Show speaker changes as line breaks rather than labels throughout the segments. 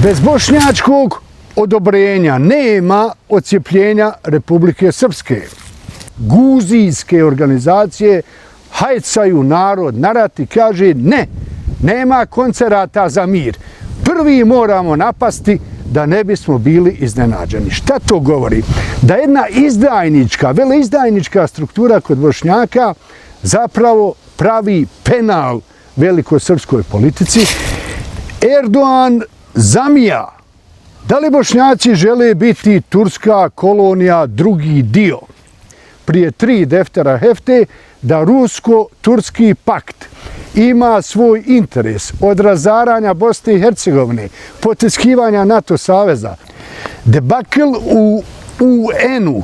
Bez bošnjačkog odobrenja nema odcijepljenja Republike Srpske. Guzijske organizacije hajcaju narod na rat i kaže ne, nema koncerata za mir. Prvi moramo napasti da ne bismo bili iznenađeni. Šta to govori? Da jedna izdajnička, veleizdajnička struktura kod Bošnjaka zapravo pravi penal velikosrpskoj politici. Erdogan zamija. Da li Bošnjaci žele biti turska kolonija drugi dio? Prije 3 deftera hefte da rusko-turski pakt ima svoj interes od razaranja Bosne i Hercegovine, potiskivanja NATO saveza. Debakl u UN-u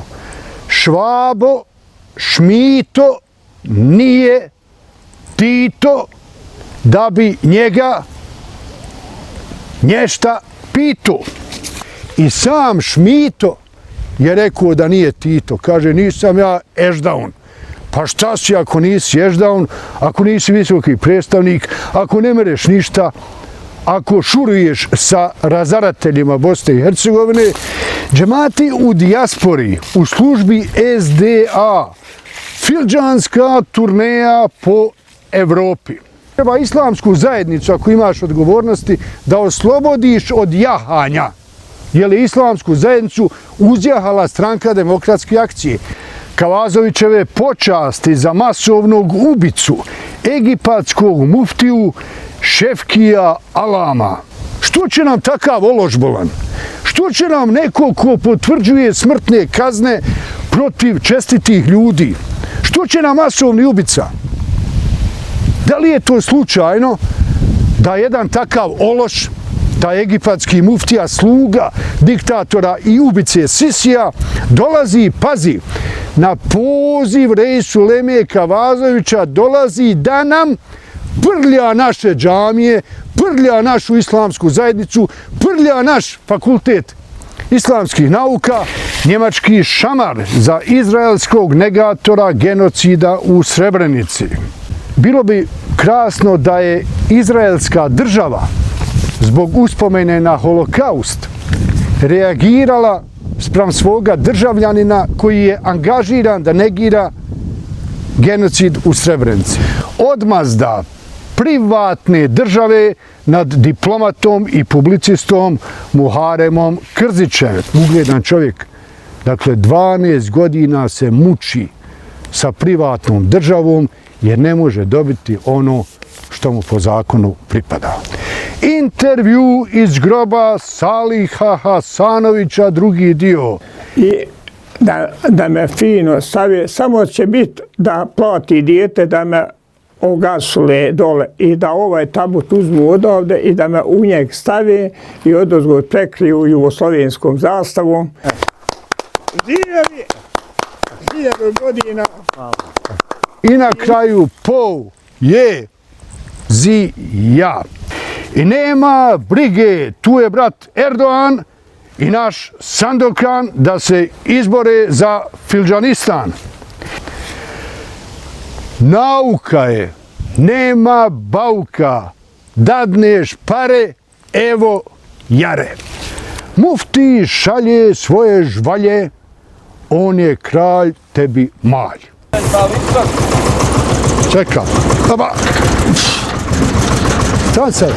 Švabo, Šmito nije Tito da bi njega nješta pitu. I sam Šmito je rekao da nije Tito. Kaže, nisam ja Ešdaun. Pa šta si ako nisi Ešdaun, ako nisi visoki predstavnik, ako ne mereš ništa, ako šuruješ sa razarateljima Bosne i Hercegovine? Džemati u dijaspori, u službi SDA, filđanska turneja po Evropi. Treba islamsku zajednicu, ako imaš odgovornosti, da oslobodiš od jahanja. Jer je islamsku zajednicu uzjahala Stranka demokratske akcije. Kavazovićeve počasti za masovnog ubicu egipatskog muftiju Šefkija Alama. Što će nam takav ološ bolan? Što će nam neko ko potvrđuje smrtne kazne protiv čestitih ljudi? Što će nam masovni ubica? Da li je to slučajno da jedan takav ološ, da egipatski muftija, sluga diktatora i ubice Sisija, dolazi, pazi, na poziv Reisu Leme Kavazovića, dolazi da nam prlja naše džamije, prlja našu islamsku zajednicu, prlja naš fakultet islamskih nauka, njemački šamar za izraelskog negatora genocida u Srebrenici. Bilo bi krasno da je izraelska država zbog uspomene na holokaust reagirala spram svoga državljanina koji je angažiran da negira genocid u Srebrenici. Odmazda privatne države nad diplomatom i publicistom Muharemom Krzićem. Ugledan čovjek. Dakle, 12 godina se muči sa privatnom državom jer ne može dobiti ono što mu po zakonu pripada. Intervju iz groba Saliha Hasanovića, drugi dio.
I da me fino stavi, samo će biti da plati dijete, da me ogasule dole i da ovaj tabut uzmu odavde i da me u njeg stave i odozgo prekriju jugoslovenskom zastavom. Živi! 1000 godina!
I na kraju poezija. I nema brige, tu je brat Erdogan i naš Sandokan da se izbore za Filđanistan. Nauka je, nema bauka, dadneš pare, evo jare. Mufti šalje svoje žvalje, on je kralj, tebi malj. Čekam. Stani sad.